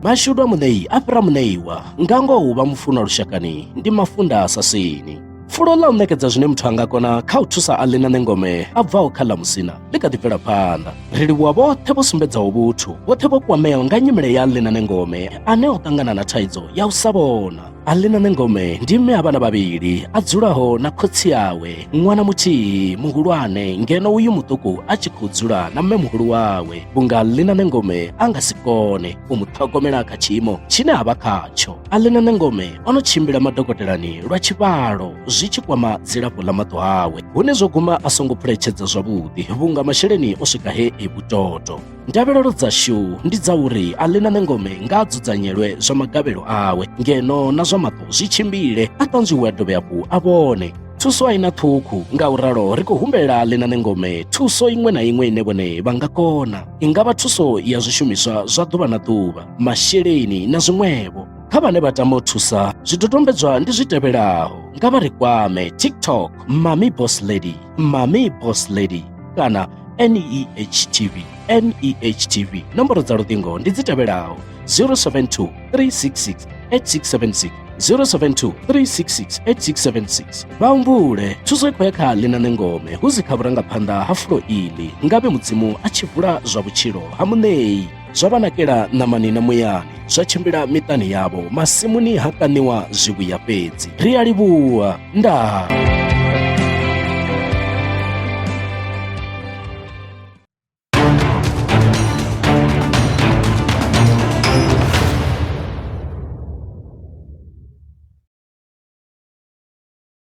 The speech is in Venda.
Mashudu a muṋei a fhira muṋeiwa, nga ngoho u vha mufunwa lushakani ndi mafunda a sa sini. Fulo ḽa u ṋekedza zwine muthu a nga kona kha u thusa Aḽina Ṋengome a bvaho kha ḽa Musina ḽi kha ḓi bvela phanḓa. Ri livhuwa vhoṱhe vho sumbedzaho vhuthu, vhoṱhe vho kwameaho nga nyimele ya Aḽina Ṋengome ane o ṱangana na thaidzo ya u sa vhona. Aḽina Ṋengome ndi mme a vhana vhavhili a dzulaho na khotsi awe, ṅwana muthihi muhulwane ngeno uyu muṱuku a tshi khou dzula na mme muhulu wawe vhunga Aḽina Ṋengome a nga si kone u mu ṱhogomela kha tshiimo tshine a vha khatsho. Aḽina Ṋengome o no tshimbila madokotelani lwa tshivhalo zwi tshi kwama dzilafho ḽa maṱo awe hune zwo guma a songo phuletshedza zwavhuḓi vhunga masheleni o swika he e vhutoto. Ndavhelelo dzashu ndi dza uri Aḽina Ṋengome nga a dzudzanyelwe zwa magavhelo awe ngeno na zwa maṱo zwi tshimbile, a ṱanzwiwe a dovhe hafhu a vhone. Thuso a i na ṱhukhu, ngauralo ri khou humbelela Aḽina Ṋengome thuso iṅwe na iṅwe ine vhone vha nga kona. I nga vha thuso ya zwishumiswa zwa ḓuvha na ḓuvha, masheleni na zwiṅwevho. Kha vhane vha tama u thusa, zwidodombedzwa ndi zwi tevhelaho, nga vha ri kwame TikTok, Mami Boss Lady, Mami Boss Lady kana NEHTV NEHTV. Nomboro dza luṱingo ndi dzi tevhelaho 072 366 8676 072 366 8676. Vha humbule, thuso i khou ya kha ḽina Nengome hu si kha vhurangaphanḓa ha fulo iḽi. Ngavhe Mudzimu a tshi vula zwa vhutshilo ha muṋei zwa vha nakela ṋamani na muyani, zwa tshimbila miṱani yavho, masimuni ha kaṋiwa zwivhuya fhedzi. Ri a livhuwa. Ndaa.